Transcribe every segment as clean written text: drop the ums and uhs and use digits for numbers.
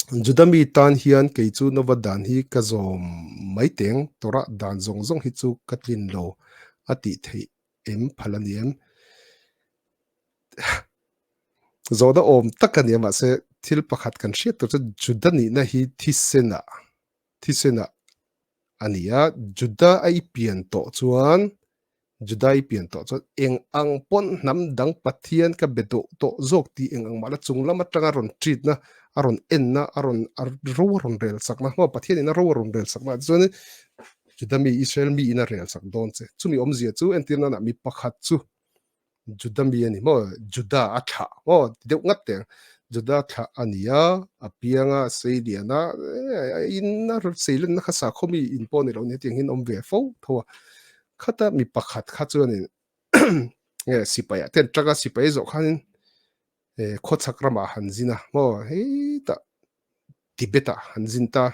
Juda mi tan hian kei chu Nova dan hi ka zawm mai teng, Torah dan zawng zawng hi chu ka tlin lo a tih theih em phal a ni em? Zawhna awm tak a ni a, mahse thil pakhat kan hriat tur chu Juda nihna hi thisenah thisenah a ni a, Juda a i pian tawh chuan Juda i pian tawh chuan eng ang pawn hnam dang Pathian ka be duh tawh zawk tih eng ang mahla chung lam atanga rawn treat na, a rawn en na, a rawn a ro a rawn rel sak na, maw Pathian in a ro a rawn rel sak na chuan Juda mi Israel mi in a rel sak dawn che. Chumi awmzia chu entir nana mi pakhat chu Juda mi a ni maw? Juda a thlah maw? Ti deuh ngat teng. Juda thlah a ni a, a piang a, a sei lian a, a in a sei lenna kha sakhaw mi in pawh a ni lo nia tiang hian awm ve fo tho a. Khata mi pakhat kha chuanin nge sipai ah te an tang a, sipai zawh khanin khawchhak ramah han zin a maw hetah Tibet ah han zin ta.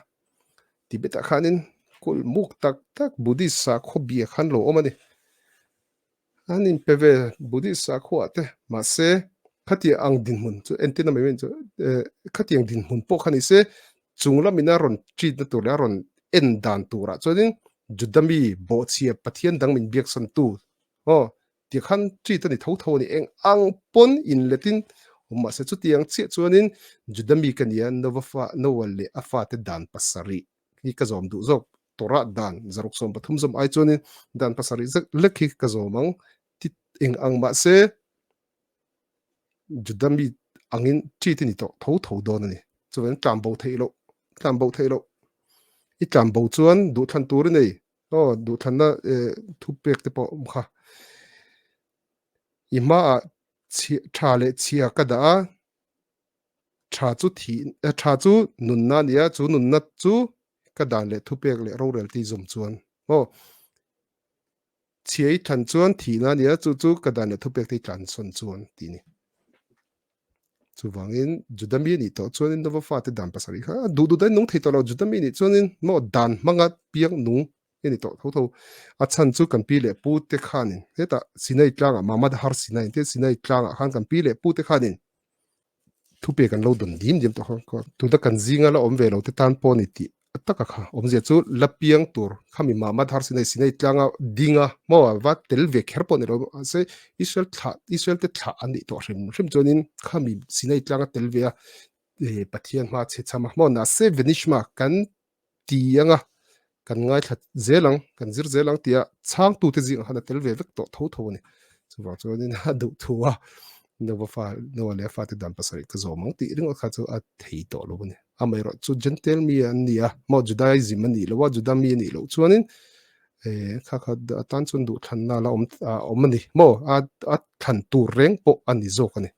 Tibet ah khanin kulh muk tak tak Buddhist sakhaw bia khan lo awm a ni. An inpe ve Buddhist sakhuaah te, mahse khatiang ang dinhmun chu entirna mai mai chu eh khatiang dinhmun pawh kha ni se chung lamin a rawn treat na tur leh a rawn en dan turah chuanin Juda mi bawhchhia Pathian dang min biaksan tu aw tih khan treat a ni tho tho a ni. Eng ang pawn inletin awm mahse chutiang chiah chuanin Juda mi ka nia Nova fa Noah leh a fate dan pasarih hi ka zawm duh zawk. Torah dan 613 zawm ai chuanin dan pasarih zek lek hi ka zawm ang ti eng ang mahse Juda mi angin treat a ni tawh tho tho dawn a ni. Chuvangin tlan bo theih loh, tlan bo theih loh. I tlan bo chuan duhthlan tur i nei. Aw duhthlanna eh thu pek te pawh awm kha. I hmaah tha leh chhia ka dah a. Tha chu thih tha chu nunna a ni a, chu nunna chu ka dan leh thupek leh rorel tih zawm chuan maw chhia i than chuan thihna a ni a, chu chu ka dan leh thupek te i tlansawn chuan tih a ni. Chuvangin Juda mi a nih tawh chuanin Nova fate dan pasarih kha a duh duh dahin nung thei tawh lo, Juda mi nih chuanin maw dan hmanga piang nung i ni tawh tho tho. A chhan chu kan pi leh pu te khanin hetah Sinai tlangah Mamad Har Sinai te Sinai tlangah khan kan pi leh pu te khanin thupe kan lo dawn dim diam tawh kha tuna kan zinga la awm ve lo te tan pawh a ni tih a taka kha awmzia chu la piang tur khami Mamad Har Sinai Sinai tlanga dinga maw va tel ve kher pawh ni lo mahse Israel thlah Israel te thlah an nih tawh hrim hrim chuanin khami Sinai tlanga tel ve a Pathian hma chhe chhama maw nase Venishma kan ti anga kan ngaithla zel ang, kan zir zel ang tia chhangtute zingah khan a tel ve vek tawh tho tho a ni. Chuvang chuanin a duh thu a, Noah fa, Noah leh a fate dan pasarih ka zawm ang tih ringawt kha chu a thei tawh lo a ni. Amaherawh chu Gentile mi an ni a, maw Judaism a nih loh a, Juda mi a nih loh chuanin eh kha kha atan chuan duhthlanna la awm a awm a ni maw, a a thlan tur reng pawh a ni zawk a ni.